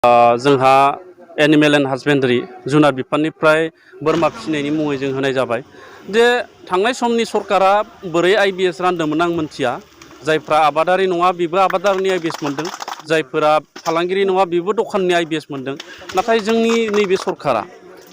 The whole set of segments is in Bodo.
जोंहा एनिमेल एन्ड हासबेन्डारि जुनार बिफाननिफ्राय बोरमा फिसिनायनि मुङै जों होनाय जाबाय जे थांनाय समनि सरकारा बोरै आइबिएस रानदोंमोन आं मोनथिया जायफ्रा आबादारि नङा बेबो आबादारिनि आइबिएस मोनदों जायफोरा फालांगिरि नङा बेबो दखाननि आइबिएस मोनदों नाथाय जोंनि नैबे सरकारा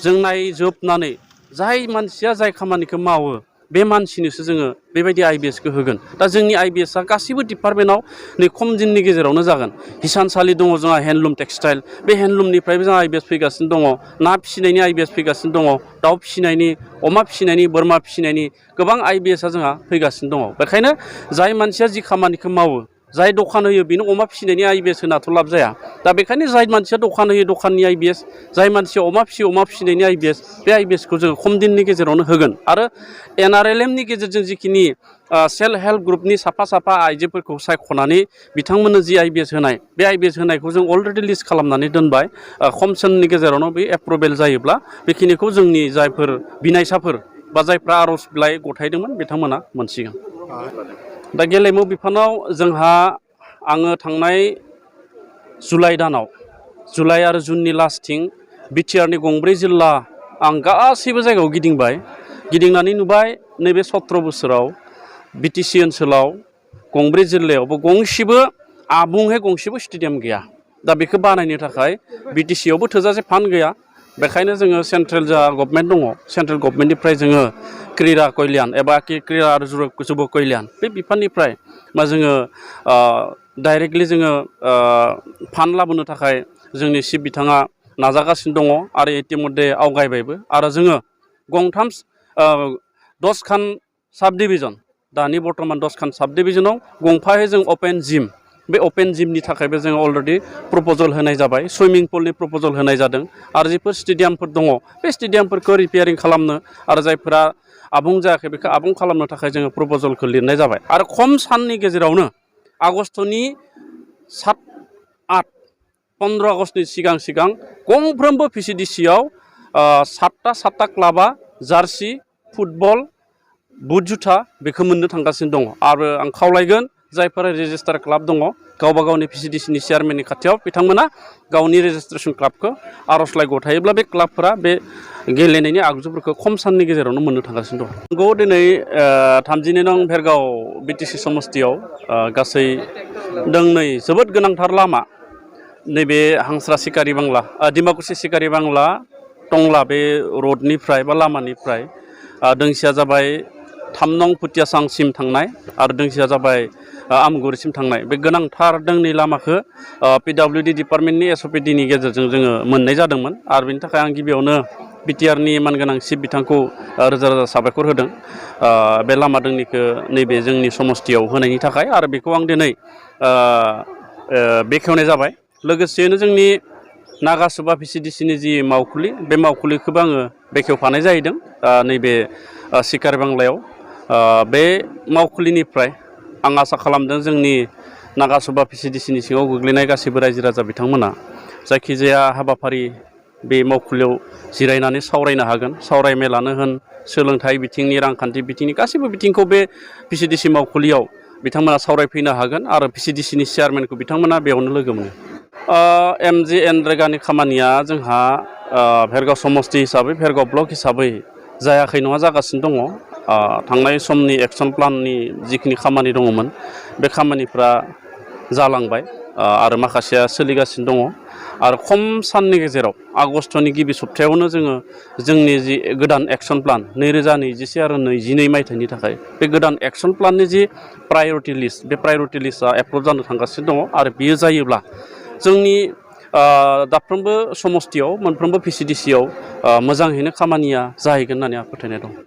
जों नायजोबनानै जाय मानसिया जाय खामानिखौ मावो बे मानसिनोसो जोङो बेबायदि आइबिएसखौ होगोन दा जोंनि आइबिएसआ गासैबो डिपार्टमेन्टआव नै खम दिननि गेजेरावनो जागोन हिसानसालि दङ जोंहा हेन्डलुम टेक्सटाइल बे हेन्डलुमनिफ्रायबो जोंहा आइबिएस फैगासिनो दङ ना फिसिनायनि आइबिएस फैगासिनो दङ दाउ फिसिनायनि अमा फिसिनायनि बोरमा फिसिनायनि गोबां आइबिएसआ जोंहा फैगासिनो दङ बेखायनो जाय मानसिया जि खामानिखौ मावो जाय दखान होयो बेनो अमा फिसिनायनि आइबिएस होनाथ' लाब जाया दा बेखायनो जाय मानसिया दखान होयो दखाननि आइबिएस जाय मानसिया अमा फिसियो अमा फिसिनायनि आइबिएस बे आइबिएसखौ जोङो खम दिननि गेजेरावनो होगोन आरो एनआरएलएमनि गेजेरजों जिखिनि सेल्फ हेल्प ग्रुपनि साफा आइजोफोरखौ सायख'नानै बिथांमोननो जि आइबिएस होनाय बे आइबिएस होनायखौ जों अलरेडि लिस्ट खालामनानै दोनबाय खम समनि गेजेरावनो बे एप्रुभेल जायोब्ला बेखिनिखौ जोंनि जायफोर बिनायसाफोर बा जायफ्रा आर'ज बिलाइ गथायदोंमोन बिथांमोना मोनसिगोन दा गेलेमु बिफानाव जोंहा आङो थांनाय जुलाइ दानाव जुलाइ आरो जुननि लास्टथिं बिटिआरनि गंब्रै जिल्ला आं गासैबो जायगायाव गिदिंबाय गिदिंनानै नुबाय नैबे 17 बोसोराव बिटिसि ओनसोलाव गंब्रै जिल्लायावबो गंसेबो आबुङै गंसेबो स्टेडियाम गैया दा बेखौ बानायनो थाखाय बिटिसियावबो थोजासे फान्ड गैया बेखायनो जोङो सेन्ट्रेल जा गभर्नमेन्ट दङ सेन्ट्रेल गभर्नमेन्टनिफ्राय जोङो क्रीड़ा कल्याण एबा क्रीड़ा आरो जुब कल्याण बे बिफाननिफ्राय मा जोङो डाइरेक्टलि जोङो फान्ड लाबोनो थाखाय जोंनि चिफ बिथाङा नाजागासिनो दङ आरो इतिमध्ये आवगायबायबो आरो जोङो गंथाम 10खान साब डिभिजन दानि बर्तमान 10खान साब डिभिजनाव गंफायै जों अपेन जिम बे अपेन जिमनि थाखायबो जोङो अलरेडि प्रप'जल होनाय जाबाय सुइमिं पुलनि प्रप'जल होनाय जादों आरो जिफोर स्टेडियामफोर दङ बे स्टेडियामफोरखौ रिपेयारिं खालामनो आरो जायफोरा आबुं जायाखै बेखौ आबुं खालामनो थाखाय जोङो प्रप'जलखौ लिरनाय जाबाय आरो खम साननि गेजेरावनो आगस्तनि 7, 8, 15 आगस्तनि सिगां गंफ्रोमबो पिसिडिसिआव 7टा क्लाबा जार्सि फुटबल बुट जुथा बेखौ मोननो थांगासिनो दङ आरो आं खावलायगोन जायफोरा रेजिस्टार क्लाब दङ गावबा गावनि पिसिडिसिनि चेयारमेननि खाथियाव बिथांमोना गावनि रेजिस्ट्रेसन क्लाबखौ आर'जलाइ गथायोब्ला बे क्लाबफोरा बे गेलेनायनि आगजुफोरखौ खम साननि गेजेरावनो मोननो थांगासिनो दं नंगौ दिनै 32 नं भेरगाव बिटिसि समस्तियाव गासै दोंनै जोबोद गोनांथार लामा नैबे हांस्रा सिकारि बांला डिमाकुसि सिकारि बांला टंला बे रडनिफ्राय बा लामानिफ्राय दोंसेया जाबाय 3 नं फुथियासांसिम थांनाय आरो दोंसेया जाबाय आमगुरिसिम थांनाय बे गोनांथार दोंनै लामाखौ पिडब्लिउडि डिपार्टमेन्टनि एसअपिडिनि गेजेरजों जोङो मोननाय जादोंमोन आरो बेनि थाखाय आं गिबियावनो बिटिआरनि मानगोनां चिफ बिथांखौ रोजा रोजा साबायखर होदों बे लामा दोंनैखौ नैबे जोंनि समस्तियाव होनायनि थाखाय आरो बेखौ आं दिनै बेखेवनाय जाबाय लोगोसेनो जोंनि नागासुबा पिसिडिसिनि जि मावखुलि बे मावखुलिखौबो आङो बेखेवफानाय जाहैदों नैबे सिकारि बांलायाव बे मावखुलिनिफ्राय आं आसा खालामदों जोंनि नागासुबा पिसिडिसिनि सिङाव गोग्लैनाय गासैबो रायजो राजा बिथांमोना जायखिजाया हाबाफारि बे मावखुलियाव जिरायनानै सावरायनो हागोन सावरायमेलानो होन सोलोंथाइ बिथिंनि रांखान्थि बिथिंनि गासैबो बिथिंखौ बे पिसिडिसि मावखुलियाव बिथांमोना सावरायफैनो हागोन आरो पिसिडिसिनि चेयारमेनखौ बिथांमोना बेयावनो लोगो मोनो एमजिएनरेगानि खामानिया जोंहा भेरगाव समस्ति हिसाबै भेरगाव ब्लक हिसाबै जायाखै नङा जागासिनो दङ थांनाय समनि एक्सन प्लाननि जिखिनि खामानि दङमोन बे खामानिफ्रा जालांबाय आरो माखासेया सोलिगासिनो दङ आरो खम साननि गेजेराव आगस्तनि गिबि सप्तायावनो जोङो जोंनि जि गोदान एक्सन प्लान 2021 आरो 22 मायथाइनि थाखाय बे गोदान एक्सन प्लाननि जि प्रायरिटि लिस्ट बे प्रायरिटि लिस्टआ एप्रुभ जानो थांगासिनो दङ आरो बियो जायोब्ला जोंनि दाफ्रोमबो समस्तियाव मोनफ्रोमबो पिसिडिसियाव मोजाङैनो खामानिया जाहैगोन होननानै आं फोथायनाय दं